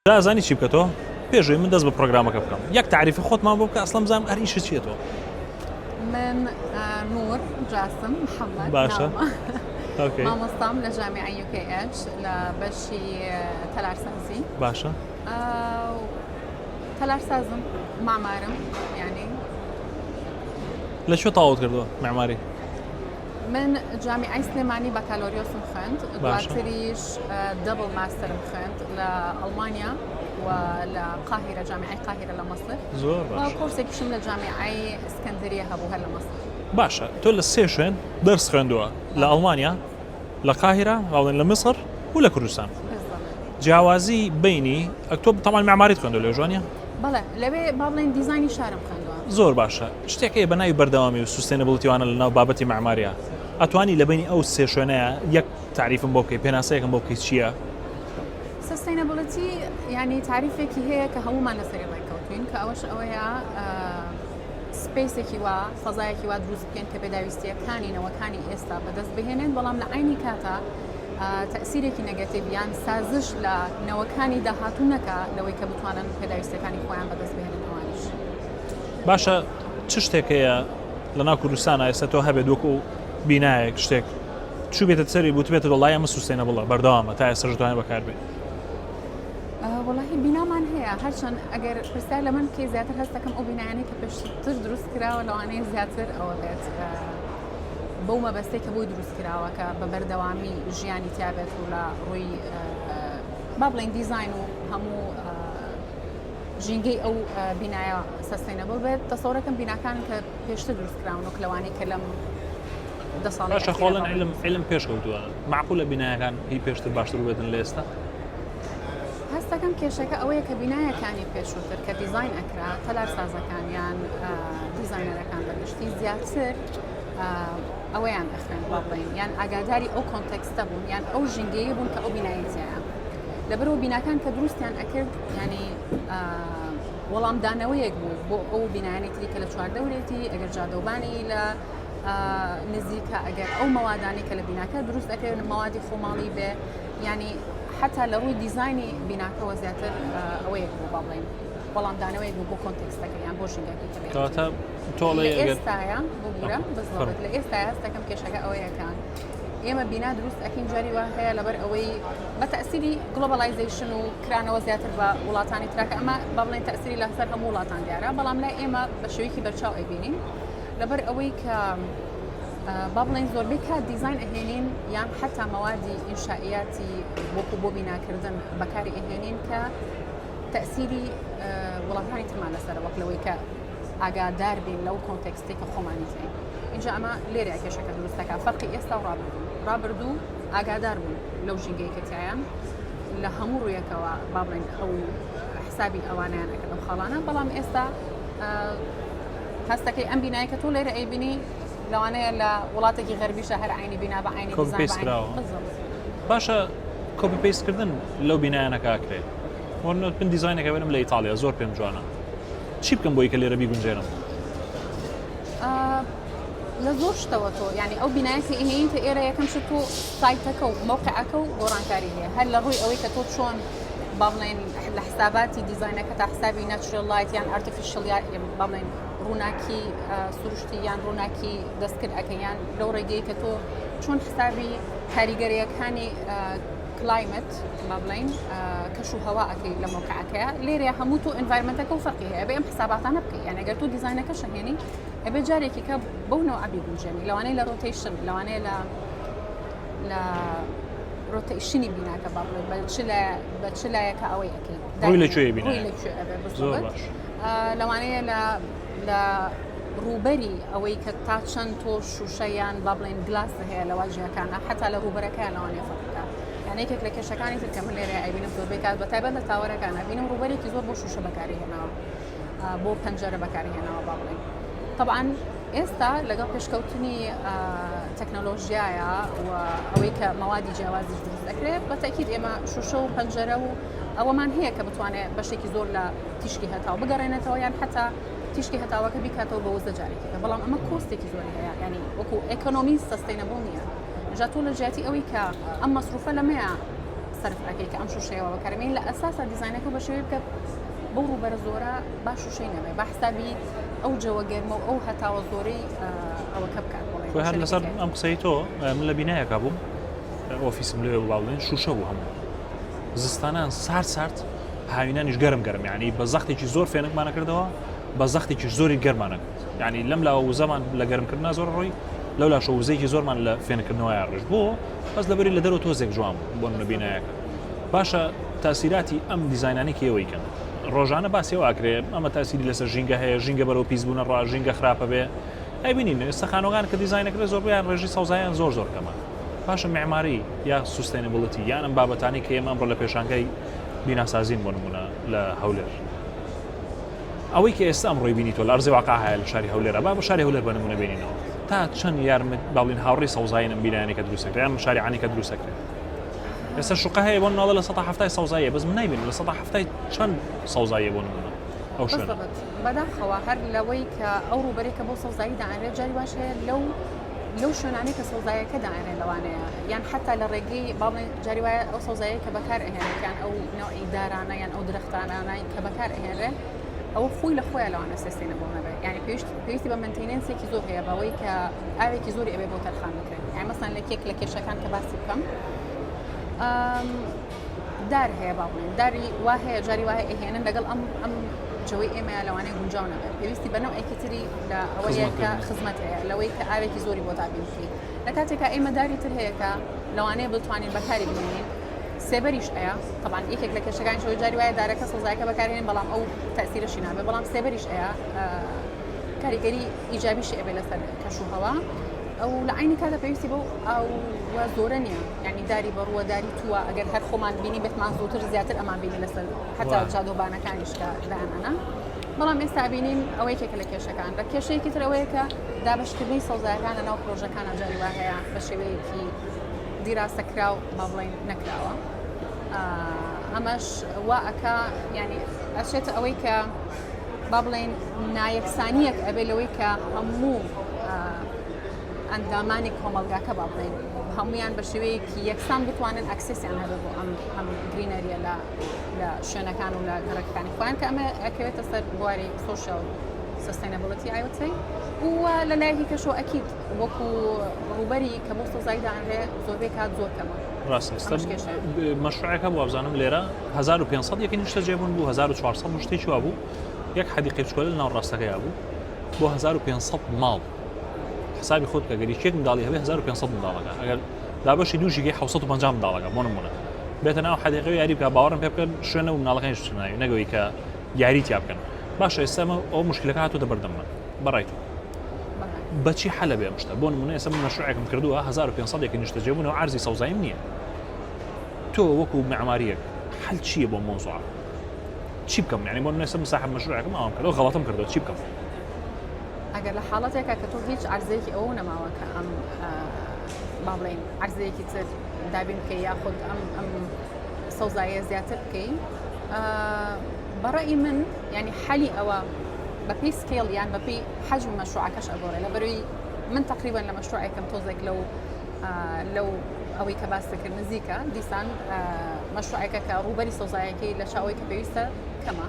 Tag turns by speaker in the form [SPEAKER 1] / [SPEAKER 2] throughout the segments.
[SPEAKER 1] جا ئەزانی چی بکە تۆ پێش ئەوەی من دەست بە پرۆگرامەکە بکەم یەک تاریفی خۆتمان بۆ بکە ئەسڵەن بزانم ئەر ئیشت چییە تۆ.
[SPEAKER 2] من نور جاسم محەممەد
[SPEAKER 1] باشە okay.
[SPEAKER 2] مامۆستام لە جامیعەی UKH لە بەشی تەلارسازی
[SPEAKER 1] باشە
[SPEAKER 2] تەلارسازم معمارم یعنی
[SPEAKER 1] لە کوێ تەواوت کردووە معماری؟
[SPEAKER 2] من جامیعەی سلێمانی بەکالۆریۆسم خوێند دواتریش double master م خوێند لە ئەڵمانیا و لە قاهیرە جامیعەی قاهیرە لە مەسر
[SPEAKER 1] زۆر باش
[SPEAKER 2] کۆرسێکیشم لە جامیعەی ئیسکەندەریە هەبوو هەر لە مەسر
[SPEAKER 1] باشە تۆ لە سێ شوێن دەرس خوێندووە لە ئەڵمانیا لە قاهیرە باڵێن لە میسر و لە کوردستان جیاوازی بینی ئەکتۆ تەمان معماریت خوێندوە لێ جوانە
[SPEAKER 2] بەڵێ لەوێ با بڵێن دیزاینی شارم خوێندووە.
[SPEAKER 1] زۆر باشە شتێک هەیە بە ناوی بەردەوامی و sustainability وانە لە ناو بابەتی مەعماریا ئەتوانی لە بەینی ئەو سێ شوێنەیە یەک تاریفم بۆ بکەی پێناسەیەکم بۆ بکەی چییە؟
[SPEAKER 2] sustainability یعنی تاریفێکی هەیە کە هەمومان لەسەری ڕێککەوتوین کە ئەوەش ئەوەیە space ێکی وا فەزایەکی وا دروست بکەین کە پێداویستیەکانی نەوەکانی ئێستا بەدەست بهێنێن بەڵام لە عینی کاتا تەئسیرێکی negative یان سازش لە نەوەکانی داهاتوو نەکا لەوەی کە بتوانن پێداویستیەکانی خۆیان بەدەست بهێنن ئەوانیش.
[SPEAKER 1] باشە چ شتێک هەیە لە ناو کوردستانا ئێستا تۆ هەبێت وەکو بینایەک شتێک چووبێتە سەری بوتبێتە وەڵای ئەمە sustainable ە بەردەوامە تا ئێستاش دەتوانێت بەکاربێ؟
[SPEAKER 2] وەڵاهی بینامان هەیە هەرچەند ئەگەر پرسیار لە من بکەی زیاتر هەست دەکەم ئەو بینایانەی کە پێشتر دروست کراوە لەوانەیە زیاتر ئەوە بێت بەو مەبەستەی کە بۆی دروست کراوە کە بە بەردەوامی ژیانی تیابێت و لە ڕووی با بڵێین دیزاین و هەموو ژینگەی ئەو بینایە sustainable بێت تەسەورەکەم بیناکان کە پێشتر دروست کراون و لەوانەی کە لەم دە ساڵی
[SPEAKER 1] باشە خۆڵن علم علم پێشکەوتووە معقولە بینایەکان هی پێشتر باشتر بێتن لە ئێستا
[SPEAKER 2] هەستەکەم کێشەکە ئەوەیە کە بینایەکانی پێشووتر کە دیزاین ئەکرا تەلارسازەکان یان دیزاینەرەکان بەگشتی زیاتر ئەوەیان ئەخوێند با بڵێین یان ئاگاداری ئەو context ە بوون یان ئەو ژینگەیە بوون کە ئەو بینایی تیایە لەبەرەوە بیناکان کە دروستیان ئەکرد ینی وەڵامدانەوەیەک بوو بۆ ئەو بینایانی تری کە لە چواردەورێتی ئەگەر جادەوبانی لە نزیکە ئەگەر ئەو مەوادانی کە لە بیناکە دروست ئەکرێن مەوادی خۆماڵی بێ ینی حتا لە ڕووی دیزانی بیناکەوە زیاتر ئەوەیەک بوو با بڵێین وەڵامدانەوەیەک بوو بۆ context ەکە یان بۆ ژینگەکەی کە
[SPEAKER 1] کەواتە تۆڵێ
[SPEAKER 2] لە ئێستایا ببورە بزڵبت لە ئێستایا هەستەکەم کێشەکە ئەوەیە کە ئێمە بینا دروست ئەکەین جاری وا هەیە لەبەر ئەوەی بە تەسیری globalization و کرانەوە زیاتر بە وڵاتانی تراکە ئەمە بە بڵێن تەسیری لەسەر هەموو وڵاتان دیارە بەڵام لای ئێمە بە شێوەیەکی بەرچاو ئەیبینین لەبەر ئەوەی کە با بڵێن زۆربەی کات دیزاین ئەهێنین یان حتا مەوادی ئینشائیاتی وەکو بۆ بیناکردن بەکاری ئەهێنین کە تەئسیری وڵاتانی ترمان لەسەرە وەک لەوەی کە ئاگادار بین لەو context ێک کە خۆمانی تێین اینجا ئەمە لێرە کێشەکە دروست دەکات فەرقی ئێستا و ڕابردوو ڕابردوو ئاگادار بوون لەو ژینگەی کە تیایان لە هەموو ڕوویەکەوە با بڵێن ئەو حسابی ئەوانیان ئەکرد ئەو خاڵانە بەڵام ئێستا هەستەکەی ئەم بینایە کە تۆ لێرە ئەیبینی لەوانەیە لە وڵاتێکی غەربیشە هەر عینی بینا بە عینی
[SPEAKER 1] باشە copy paste کردن لەو بینایانە کاکرێ من دیزاینەکە بێنم لە ئیتاڵیا زۆر پێم جوانە چی بکەم بۆی کە لێرە بیگونجێنم؟
[SPEAKER 2] لە زۆر شتەوە تۆ یعنی ئەو بینایە کە ئیهێنیتە ئێرە یەکەم شت تۆ سایتەکە و مەوقعەکە و گۆڕانکاری هەیە هەر لە ڕووی ئەوەی کە تۆ چۆن با بڵێن لە حساباتی دیزاینەکە تا حسابی natural light یان artificial با بڵێن ڕووناکی سروشتی یان ڕووناکی دەستکرد ئەکەی یان لەو ڕێگەی کە تۆ چۆن حسابی کاریگەریەکانی climate با بڵێین کەش و هەوا ئەکەی لە مەوقعەکەیە لێرە هەموو تۆ environment ەکە و فەرقی هەیە بێ ئەم حساباتانە بکەی یان ئەگەر تۆ دیزاینەکە شەهێنی ئەبێ جارێکی کە بەو نەوعە بیگونجێنی لەوانەیە لە rotation لەوانەیە لە لە rotation ی بیناکە با بڵێ بە چ لە بە چ لایەکە ئەوەی ئەکەی
[SPEAKER 1] ڕووی لە کوێ بینا
[SPEAKER 2] ڕووی لە کوێ ئەبێ بزۆر لەوانەیە لە لە ڕووبەری ئەوەی کە تا چەند تۆ شوشە یان با بڵێین glass هەیە لە واجهەکانە حتا لە ڕووبەرەکەیان لەوانەیە فەرق بکات یان یەکێک لە کێشەکانی تر کە من لێرە ئەیبینم زۆربەی کات بە تایبەت لە tower ەکان ئەبینم ڕووبەرێکی زۆر بۆ شوشە بەکاری هێناوە بۆ پەنجەرە بەکاری هێناوە با بڵێین طبعا ئێستا لەگەڵ پێشکەوتنی تەکنەلۆژیایە و ئەوەی کە مەوادی جیاوازیش دروست دەکرێت بە تەکید ئێمە شوشە و پەنجەرە و ئەوەمان هەیە کە بتوانێت بەشێکی زۆر لە تیشکی هەتاو بگەڕێنێتەوە یان حتا تیشکی هەتاوەکە بیکاتەوە بە وزە جارێکی کە بەڵام ئەمە cost ێکی زۆری هەیە ینی وەکو ئێکۆنۆمی sustainable نییە جا تۆ لە جیاتی ئەوەی کە ئەم مەسروفە لەمەیە سەرف ئەکەی کە ئەم شوشەیەوە بەکارمین لە ئەساسا دیزاینەکە بە شێوەی بکە بەو ڕووبەرە زۆرە با شوشەی نەبێ با حسابی ئەو جەوە گەرمە و ئەو هەتاوە زۆرەی ئەوەکە بکات
[SPEAKER 1] هەر لەسەر ئەم قسەی تۆ من لە بینایەکە بووم ئۆفیسم لەوێ بوو باڵێن شوشە بوو هەموو زستانان سارد سارد هاوینانیش گەرم گەرم یعنی بە زەختێکی زۆر فێنکمانە کردەوە بە زەختێکی زۆری گەرمانە کرد یعنی لەم لاوە وزەمان لە گەرمکردنا زۆر ڕۆی لەو لاشە وزەیەکی زۆرمان لە فێنکردنەوەیان ڕژ بۆ بەس لەبەری لە دەرەوە تۆزێک جوان بوو بۆ نمونە بینایەکە باشە تاسیراتی ئەم دیزاینانەی کە ئێوەی کەن ڕۆژانە باسی ئەوە ئەکرێ ئەمە تاسیری لەسەر ژینگە هەیە ژینگە بەرەو پیسبوونە ڕا ژینگە خراپە بێ ئەیبینین ئێستا خانوەکان کە دیزاینەکرێ زۆربەیان ڕێژەی سەوزایان زۆر زۆر کەمە باشە معماری یا sustainability یان ئەم بابەتانی کە ئێمە ئەمڕۆ لە پێشانگای بیناسازین بۆ نمونە لە هەولێر ئەوەی کە ئێستا ئەمڕۆی بینی تۆ لە ئەرزی واقع هەیە لە شاری هەولێرە با بە شاری هەولێر بە نمونە بینینەوە تا چەند یارمەت باڵین هاوڕێی سەوزایین ئەم بینایانەی کە دروست دەکرێن ئەم شاریعانەی کە دروست دەکرێن ئێستا شوقە هەیە بۆ ناڵە 70% سەوزاییە بەس من نایبینم 70% چەند سەوزاییە بۆ نمونە ئەو شوێنە
[SPEAKER 2] بەداخەوە هەر لەوەی کە ئەو ڕووبەرێک کە بۆ سەوزایی دانرێت جاری واش هەیە لەو لەو شوێنانەی کە سەوزایەکە دانرێن لەوانەیە یان حتا لە ڕێگەی با بڵێن جاری وایە ئەو سەوزایەی کە بەکار ئەهێنرێت یان ئەو نەوعی دارانە یان ئەو درەختانانەی کە بەکار ئەهێنرێ ئەوە خۆی لە خۆیان لەوانە sustainable نەبێت یعنی پێویست پێویستی بە maintenance ێکی زۆر هەیە بەوەی کە ئاوێکی زۆری ئەبێ بۆ تەرخان بکرێت یعنی مەسەن لە کێک لە کێشەکان کە باسی بکەم دار هەیە با بڵێن داری وا هەیە جاری وایە ئەهێنن لەگەڵ ئەم ئەم جەوەی ئێمە لەوانەیە گونجاو نەبێت پێویستی بە نەوعێکی تری لە ئەوەیە کە خزمەت هەیە لەوەی کە ئاوێکی زۆری بۆ دابین بکەیت لە کاتێکا ئێمە داری تر هەیە کە لەوانەیە بتوانین بەکاری بهێنین سێبەریش ئەیە طبعا یەکێک لە کێشەکان شەوەی جاری وایە دارەکە سەوزایەکە بەکارهێن بەڵام ئەو تەسیرەشی نابێت بەڵام سێبەریش ئەیە کاریگەری ئیجابیشی ئەبێ لەسەر کەش و هەوا ئەو لە عینی کاتە پێویستی بەو ئاو زۆرە نییە یعنی داری بەڕووە داری تووە ئەگەر هەر خۆمان بینی بێتمان زووتر زیاتر ئەمان بینی لەسەر حتا جادۆبانەکانیش کە دایانە بەڵام ئێستا بینین ئەوە یەکێکە لە کێشەکان لە کێشەیەکی تر ئەوەیە کە دابەشکردنی سەوزایەکان لە ناو پرۆژەکانە جاری وا هەیە بە شێوەیەکی دیراسەکراو با بڵێین نەکراوە ئەمەش وا ئەکا یعنی ئەچێتە ئەوەی کە با بڵێین نایەکسانیەک ئەبێ لەوەی کە هەموو ئەندامانی کۆمەڵگاکە با بڵێین هەمویان بە شێوەیەکی یەکسان بتوانن access یان هەبێ بۆ ئەم ئەم greenery یە لە لە شوێنەکان و لە گەڕەکەکانی خۆیان کە ئەمە ئەکەوێتە سەر بواری social sustainability I would say و لە لایەکی کەشەوە ئەکید وەکو ڕووبەری کە بۆ سەوزایی دانرێ زۆربەی کات زۆر کەمە.
[SPEAKER 1] ڕاستە ئێستا مەشروعێک هەبوو وابزانم لێرە 1500 یەکە نیشتەجێ بوون بوو 1400 بوو شتێکی وا بوو یەک حەدیقەی بچکۆلە لە ناوەڕاستەکەیا بوو بۆ 1500 ماڵ حسابی خۆت بکە گەر یەکێک منداڵی هەبێ 1500 منداڵەکە ئەگەر دابەشی دوو ژیگەی 750 منداڵەکە بۆ نمونە بێتە ناو حەدیقە و یاری بکە باوەڕم پێ بکەن شوێنە و منداڵەکانیش بچنە ناوی نەگەوەی کە یاری تیا بکەن باشە ئێستا ئەمە ئەو مشکلەکە هاتووەتە بەردەم من بەڕای تۆ بەچی حەلە بێ ئەم شتە بۆ نمونە ئێستا من مەشروعێکم کردووە 1500 یەکە نیشتەجێبوون و عەرزی سەوزاییم نییە تۆ وەکو معماریەک حەل چییە بۆ مەوزوعە چی بکەم یعنی بۆ نمونە ئێستا من ساحب مەشروعێکم ئاوام کردەوە غەڵەتم کردەوە چی بکەم
[SPEAKER 2] ئەگەر لە حاڵەتێکە کە تۆ هیچ عەرزەیەکی ئەوە نەماوە کە ئەم با بڵێین عەرزەیەکی تر دابین بکەی یاخود ئەم ئەم سەوزایە زیاتر بکەی بەڕئی من ینی حەلی ئەوە بەپی scale یان بەپی حەجمی مەشروعەکەش ئەگۆڕێ لە بەروی من تقریبا لە مەشروعێکم تۆزێک لەو لەو ئەوەی کە باس کرد نزیکە دیسان مەشروعێکە کە ڕووبەری سەوزایەکەی لە چاوەی کە پێویستە کەمە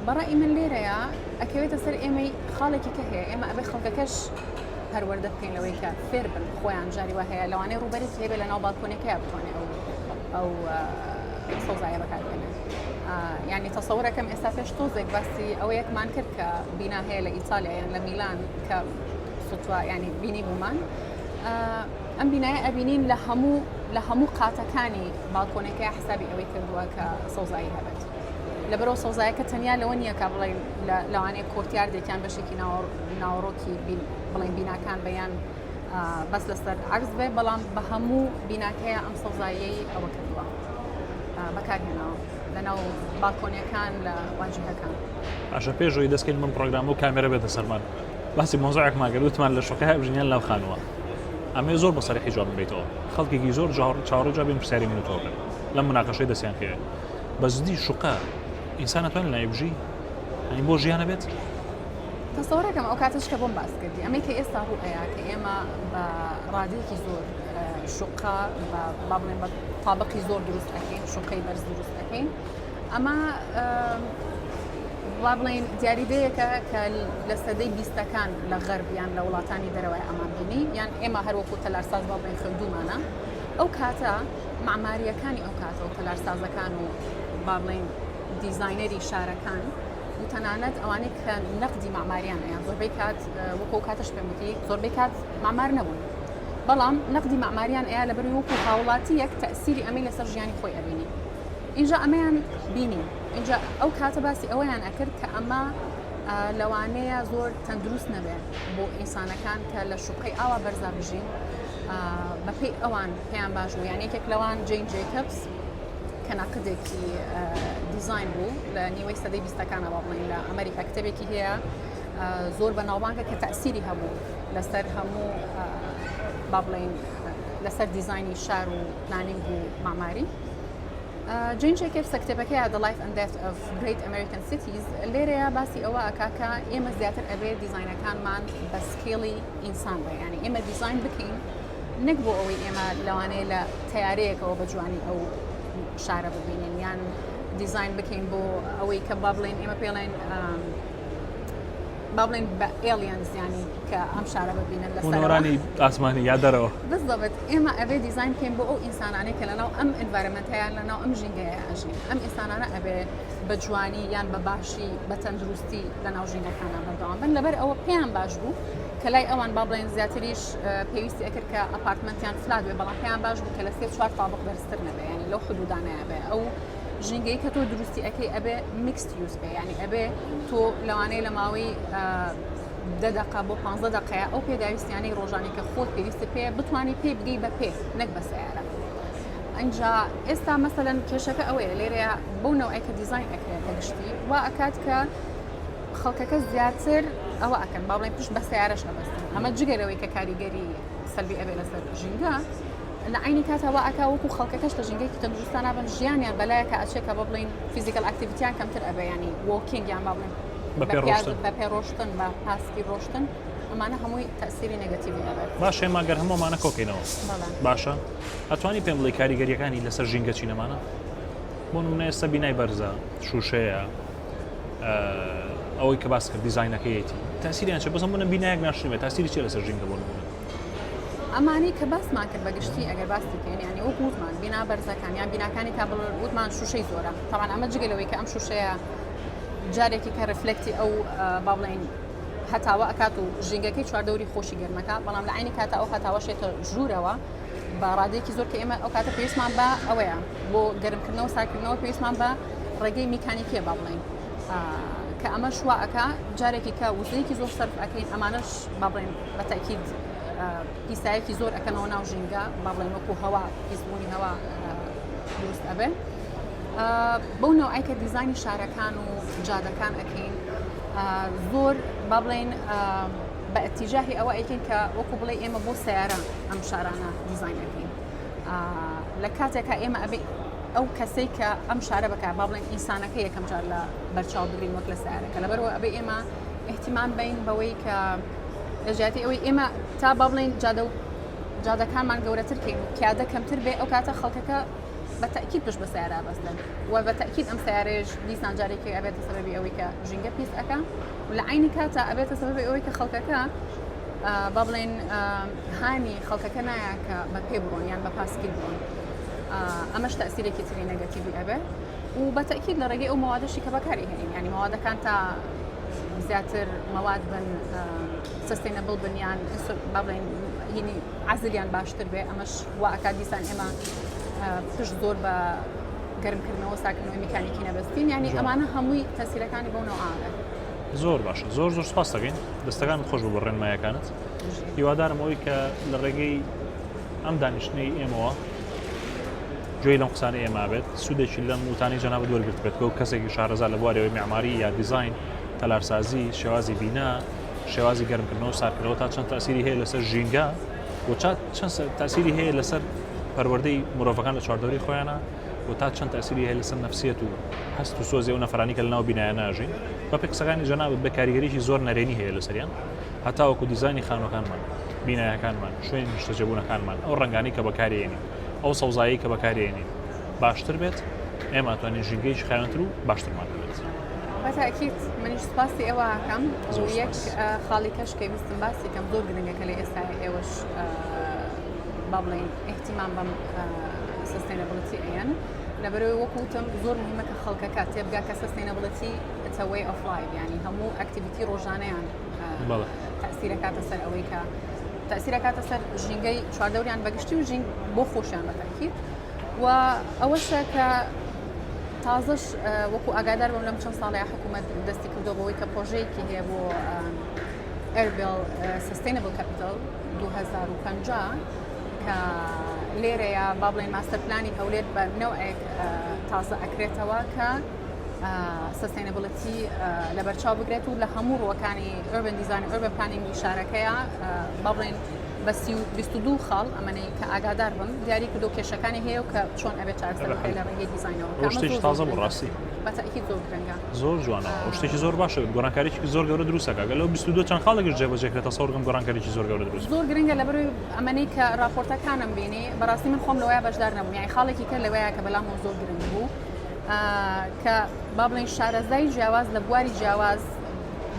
[SPEAKER 2] بەڕای من لێرەیە ئەکەوێتە سەر ئێمەی خاڵێکی کە هەیە ئێمە ئەبێ خەڵکەکەش پەروەردە بکەین لەوەی کە فێر بن خۆیان جاری وا هەیە لەوانەیە ڕووبەرێکی هەبێ لە ناو بالکۆنەکەیا بتوانێت ئەو ئەو سەوزایە بەکاربێنێت یعنی تەسەورەکەم ئێستا پێش تۆزێک باسی ئەوە یەکمان کرد کە بینا هەیە لە ئیتالیا یان لە میلان کە سوتوا ینی بینی بوومان ئەم بینایە ئەبینین لە هەموو لە هەموو قاتەکانی بالکۆنەکەی حسابی ئەوەی کردووە کە سەوزایی هەبێت لەبەرەوە سەوزایەکە تەنیا لەوە نییە کە بڵێن لەوانەیە courtyard ێکیان بەشێکی ناوەڕۆکی بڵێن بیناکان بەیان بەس لەسەر عرز بێ بەڵام بە هەموو بیناکەیە ئەم سەوزاییەی ئەوە کردووە بەکارهێناوە لەناو بالکۆنیەکان لە واجهەکان.
[SPEAKER 1] باشە پێش ئەوەی دەستکەین بەم پڕۆگرامە و کامێرە بێتە سەرمان باسی مەوزوعێکمان کرد وتمان لە شوقەیە بژین یان لەو خانووە ئەمەوێ زۆر بە سەریحی جوابم بیتەوە خەڵکێکی زۆر چاوەڕێ جوابی پرسیاری من و تۆ بکەن لەم مناقەشەی دەستیان کەوێت بە جدی شوقە ئینسان ئەتوانێت لای بژی یعنی بۆ ژیانە بێت
[SPEAKER 2] تەسەوەرەکەم ئەو کاتەش کە بۆم باس کردی ئەمەی کە ئێستا ڕوو ئەیا کە ئێمە بە ڕادەیەکی زۆر شوقە بە با بڵێن بە تابقی زۆر دروست ئەەکەین شوقەی بەرز دروست ئەەکەین ئەمە وا بڵین دیاریدەیەکە کە لە سەدەی بیستەکان لە غەرب یان لە وڵاتانی دەرەوەی ئەمان بینی یان ئێمە هەروەکو تەلارساز با بڵێن خوێندومانە ئەو کاتە معماریەکانی ئەو کاتە و تەلارسازەکان و با بڵێن دیزاینەری شارەکان و تەنانەت ئەوانەی کە نەقدی معماریان یان زۆربەی کات وەکو کاتەش پێم وتی زۆربەی کات معمار نەبوون بەڵام نەقدی معماریان ئەیا لەبەروی وەکو هاوڵاتیەک تەسیری ئەمەی لەسەر ژیانی خۆی ئەبینی اینجا ئەمەیان بینی اینجا ئەو کاتە باسی ئەوەیان ئەکرد کە ئەمە لەوانەیە زۆر تەندروست نەبێ بۆ ئینسانەکان کە لە شوقەی ئاوا بەرزا بژین بەپێی ئەوان پێیان باش بوو یان یەکێک لەوان جین جیکبس کە ناقدێکی دیزاین بوو لە نیوەی سەدەی بیستەکانە با بڵێین لە ئەمریکا کتێبێکی هەیە زۆر بە ناوبانگە کە تەسیری هەبوو لەسەر هەموو با بڵێین لەسەر دیزاینی شار و planning و معماری جین جیکبس کتێبەکەی The Life and Death of Great American Cities لێرەیە باسی ئەوە ئەکا کە ئێمە زیاتر ئەبێ دیزاینەکانمان بە scale ی ئینسان بێ یعنی ئێمە دیزاین بکەین نەک بۆ ئەوەی ئێمە لەوانەیە لە تەیارەیەکەوە بە جوانی ئەو شارە ببینین یان دیزاین بکەین بۆ ئەوەی کە با بڵێن ئێمە پێڵێن با بڵێن بە aliens یانی کە ئەم شارە ببینن لە
[SPEAKER 1] سەرانی ئاسمانی یا دەرەوە
[SPEAKER 2] بالضبط ئێمە ئەبێ دیزاین بکەین بۆ ئەو ئینسانانەی کە لەناو ئەم environment ەیە لەناو ئەم ژینگەیە ئەژین ئەم ئینسانانە ئەبێ بە جوانی یان بە باشی بە تەندروستی لەناو ژینگەکانە بەردەوام بن لەبەر ئەوە پێیان باش بوو کە لای ئەوان با بڵێن زیاتریش پێویستی ئەکرد کە ئەپارتمنتیان flat بێ بەڵام پێیان باش بوو کە لە سێ چوار تابق بەرزتر نەبێ ینی لەو حدودانەیە بێ ئەو ژینگەی کە تۆ دروستی ئەەکەی ئەبێ mixed use بێ ینی ئەبێ تۆ لەوانەیە لە ماوەی دە دقە بۆ 15 دقەیە ئەو پێداویستیانەی ڕۆژانی کە خۆت پێویستە پێ بتانی پێ بگەی بە پێ نەک بە سیارە ئەجا ئێستا مەسەەن کێشەکە ئەوەیە لێرەیە بەو نەوەی کە دیزین ئەکرێت بە گشتی وا ئەکات کە خەڵکەکە زیاتر ئەوە ئەکەن با بڵێن پشت بە سیارەش ئەبەستن ئەمە جگە لەوەی کە کاریگەری سەلبی ئەبێ لەسەر ژینگە لە عینی کاتەوە ئەکا وەکو خەڵکەکەش لە ژینگەیەکی تەندروستان نابن ژیانیان بەلایەکە ئەچێ کە بە بڵین physical activity یان کەمتر ئەبێ ینی walking یان با بڵێن بە پێ ڕۆشتن بە پاسکی ڕۆشتن ئەمانە هەمووی تەسیری negative ی ئەبێت
[SPEAKER 1] باشە ئێمە گەر هەموومانە کۆکەینەوە باشە ئەتوانی پێم بڵێ کاریگەریەکانی لەسەر ژینگە چینەمانە بۆ نمونە ئێستا بینای بەرزە شوشەیە ئەوەی کە باس کرد دیزاینەکەیەتی تاسیریان چ بەسم بوونە بینایەک ناشنێ تاسیری چیە لەسەر ژینگە بۆ نمونە
[SPEAKER 2] ئەمانەی کە باسمان کرد بەگشتی ئەگەر باسی بکەین ینی وەک وتمان بینا بەرزەکان یان بیناکانی تا بڵێن وتمان شوشەی زۆرە تاوان ئەمە جگە لەوەی کە ئەم شوشەیە جارێکی کە reflect ی ئەو با بڵێین هەتاوە ئەکات و ژینگەکەی چواردەوری خۆشی گەرمەکە بەڵام لە عینی کاتە ئەو هەتاوە شێتە ژوورەوە بە ڕادەیەکی زۆر کە ئێمە ئەو کاتە پێویستمان بە ئەوەیە بۆ گەرمکردنەوە ساکردنەوە پێویستمان بە ڕێگەی میکانیکیە با بڵێین کە ئەمەش وا ئەکا جارێکی کە وزەیەکی زۆر سەرف ئەەکەین ئەمانەش با بڵێن بە تاکید پیسایەکی زۆر ئەەکەنەوە ناو ژینگە با بڵێن وەکو هەوا پیسبوونی هەوا دروست ئەبێ بەو نەوەی کە دیزانی شارەکان و جادەکان ئەەکەین زۆر با بڵێن بە ئەتیجاهی ئەوە ئەیکەین کە وەکو بڵێ ئێمە بۆ سیارە ئەم شارانە دیزین ئەەکەین لە کاتێکا ئێمە ئەبێ ئەو کەسەی کە ئەم شارە بەکار با بڵێن ئینسانەکە یەکەم جار لە بەرچاو بگرین وەک لە سیارەکە لەبەرەوە ئەبێ ئێمە احتیمان بین بەوەی کە لە جیاتی ئەوەی ئێمە تا با بڵێن جادە و جادەکانمان گەورەتر کەین و پیادە کەمتر بێ ئەو کاتە خەڵکەکە بە تەکیید پشت بە سیارە بەستن و بە تەکیید ئەم سیارەیەش دیسان جارێکی ئەبێتە سەبەبی ئەوەی کە ژینگە پیس ئەەکە و لە عینی کاتا ئەبێتە سەبەبی ئەوەی کە خەڵکەکە با بڵێن هانی خەڵکەکە نایە کە بە پێ بڕۆن یان بە پاسکیل بڕۆن ئەمەش تەسیرێکی تری negative ی ئەبێ و بە تەکیید لە ڕێگەی ئەو مەوادەشی کە بەکاری هێنین ینی مەوادەکان تا زیاتر مەواد بن sustainable بن یان با بڵێن هینی عزلیان باشتر بێ ئەمەش وا ئەکات دیسان ئێمە پشت زۆر بە گەرمکردنەوە ساکردنەوەی میکانیکی نەبەستین ینی ئەمانە هەمووی تەسیرەکانی بەو نەوعە
[SPEAKER 1] زۆر باشە زۆر زۆر سپاس دەکەین دەستەکانت خۆش بۆ ڕێنمایەکانت هیوادارم ئەوەی کە لە ڕێگەی ئەم دانیشتنەی ئێمەوە گوێی لەم قسانە ئێمە بێت سوودێکی لەم وتانی جەنابەت وەرگرت بێت بۆ کەسێکی شارەزا لە بوارەوەی معماری یا دیزین تەلارسازی شێوازی بینا شێوازی گەرمکردنەوە سارکردنەوە تا چەند تاسیری هەیە لەسەر ژینگە و چەند تاسیری هەیە لەسەر پەروەردەی مرۆڤەکان لە چواردەوری خۆیانە و تا چەند تاسیری هەیە لەسەر نەفسیەت و هەست و سۆزی ئەو نەفرانی کە لەناو بینایە ناژین بەپێی قسەکانی جەنابت بە کاریگەریی زۆر نەرێنی هەیە لەسەریان هەتاوەکو دیزانی خانوەکانمان بینایەکانمان شوێنی نیشتەجێبوونەکانمان ئەو ڕەنگانەی کە بەکارێنین. ئەو سەوزایی کە بەکارێنین باشتر بێت ئێمە توانین ژینگەیەکی خاوێنتر و باشترمان هەبێت.
[SPEAKER 2] بە تاکید منیش سوپاسی ئێوە ئەکەم و یەک خاڵی کەش کە ویستم باسی کەم زۆر گرنگە کە لە ئێستا ئێوەش با بڵێین ئیهتیمام بەم sustainability ئەیەن لەبەرەوەی وەکو وتم زۆر مهمە کە خەڵکەکە تێبگا کە sustainability it's a way of life ینی هەموو activity ڕۆژانەیان تەسیرەکاتە سەر ئەوەی کە تەسیرەکاتە سەر ژینگەی چواردەوریان بەگشتی و ژینگ بۆ خۆشیان بەتەکیت و ئەوەشە کە تازەش وەکو ئاگادار بم لەم چەند ساڵەیە حکوومەت دەستی کردو بەوەی کە پرۆژەیەکی هەیە بۆ ئەربێل sustainable capital 2050 کە لێرەیە با بڵێن master plan ی هەولێر بە نەوەک تازە ئەکرێتەوە کە sustainability لەبەرچاو بگرێت و لە هەموو ڕووەکانی urban design urban planning ی شارەکەیە با بڵێن بە 22 خاڵ ئەمەنەی کە ئاگادار بم دیاری کردو کێشەکانی هەیە و کە چۆن ئەبێت چارەسەر بکرێت لە ڕێگەی دیزاینەوە
[SPEAKER 1] کە شتێکی تازە بوو ڕاستی
[SPEAKER 2] بە تەئکید زۆر گرنگە
[SPEAKER 1] زۆر جوانە ئەو شتێکی زۆر باشە گۆڕانکاریی زۆر گەورە دروست دەکات گەر لەو 22 چەند خاڵێکیش جێبەجێ کرێت تەسەور کەم گۆڕانکاریی زۆر گەورە دروست
[SPEAKER 2] زۆر گرنگە لەبەرەوەی ئەمەنەی کە راپۆرتەکانم بینی بەڕاستی من خۆم لەوەیە بەشدار نەبووم یانی خاڵێکی کە لەوەیە کە بەلامەوە زۆر گرنگ بوو کە با بڵێین شارەزای جیاواز لە بواری جیاواز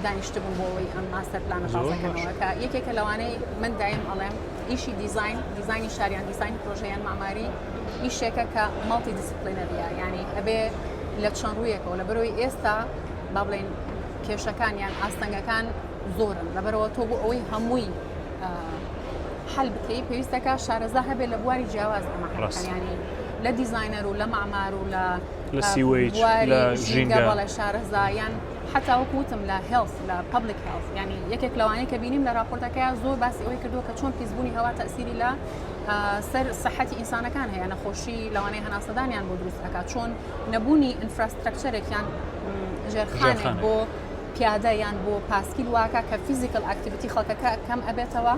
[SPEAKER 2] دانیشتبوون بۆ ئەوەی ئەم master plan ە تازەکەنەوە کە یەکێکە لەوانەی من دایم ئەڵێم ئیشی دیزاین دیزاینی شاریان دیزاینی پرۆژەیان معماری ئیشێکە کە multidisciplinary ە یعنی ئەبێ لە چەند ڕوویەکەوە لە بەرەوەی ئێستا با بڵێن کێشەکان یان ئاستەنگەکان زۆرن لەبەرەوە تۆ بۆ ئەوەی هەمووی حل بکەی پێویستەکە شارەزا هەبێت لە بواری جیاواز ئەمە ینی لە designer و لە معمار و لە
[SPEAKER 1] لە sewage لە ژینگە
[SPEAKER 2] بەڵێ شارەزا یان حتا وەکو وتم لە health لە public health ینی یەکێک لەوانەیە کە بینیم لە راپۆرتەکەی زۆر باسی ئەوەی کردووە کە چۆن پیسبوونی هەوا تەسیری لە سەر سەحەتی ئینسانەکان هەیە نەخۆشی لەوانەیە هەناسەدانیان بۆ دروست ئەکات چۆن نەبوونی infrastructure ێکیان ژێرخانێک بۆ پیادە یان بۆ پاسکیل واکە کە physical activity خەڵکەکە کەم ئەبێتەوە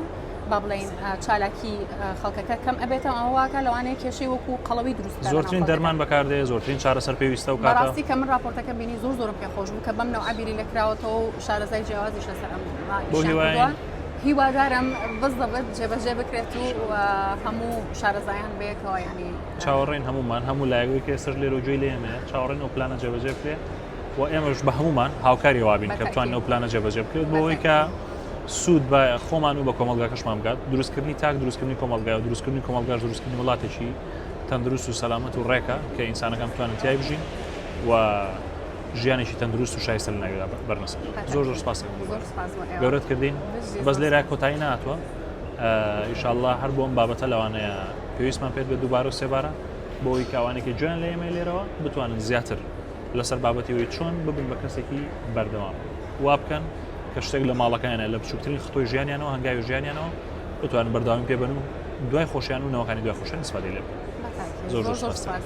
[SPEAKER 2] با بڵێین چالاکی خەڵکەکە کەم ئەبێتەوە ئەوە واکە لەوانەیە کێشەی وەکو قەڵەوی دروست بکات
[SPEAKER 1] زۆرترین دەرمان بەکاردێ زۆرترین چارەسەر پێویستە و کاتە
[SPEAKER 2] بەڕاستی کە من راپۆرتەکەم بینی زۆر زۆرم پێ خۆش بوو کە بەم نەوعە بیری لێ کراوەتەوە و شارەزای جیاوازیش لەسەر ئەم
[SPEAKER 1] بۆ
[SPEAKER 2] ئیشیان
[SPEAKER 1] هیواین
[SPEAKER 2] کردووە هیوادارم بزەبت جێبەجێ بکرێت و هەموو شارەزایان بەیەکەوە یعنی
[SPEAKER 1] چاوەڕێین هەموومان هەموو لایەک کە ئێستاش لێرە و گوێی لێ ئێمەیە چاوەڕێین ئەو پلانە جێبەجێ بکرێ و ئێمەش بە هەموومان هاوکاری وابین کە بتوانین ئەو پلانە جێبەجێ بکرێت بۆ ئەوەی کە سوود بە خۆمان و بە کۆمەڵگاکەشمان بگات دروستکردنی تاک دروستکردنی کۆمەڵگا و دروستکردنی کۆمەڵگاش دروستکردنی وڵاتێکی تەندروست و سەلامەت و ڕێکە کە ئینسانەکان بتوانن تیای بژین و ژیانێکی تەندروست و شایستە لە ناویدا بەرنەسەر زۆر زۆر سپاس گەورەت کردین بەس لێرە کۆتایی نهاتوە ئیشاءاللە هەر بۆ ئەم بابەتە لەوانەیە پێویستمان پێت بێت دووبارە و سێبارە بۆ ئەوەی کە ئەوانەی کە گوێیان لە ئێمەی لێرەوە بتوانن زیاتر لەسەر بابەتی ئەوەی چۆن ببن بە کەسێکی بەردەوام وا بکەن کە شتێک لە ماڵەکانیان لە بچووکترین خطۆی ژیانیانەوە هەنگاوی ژیانیانەوە بتوانن بەردەوامی پێ بن و دوای خۆشیان و نەوەکانی دوای خۆشیان ئیسفادەی لێ بکەن زۆر زۆر سپاس.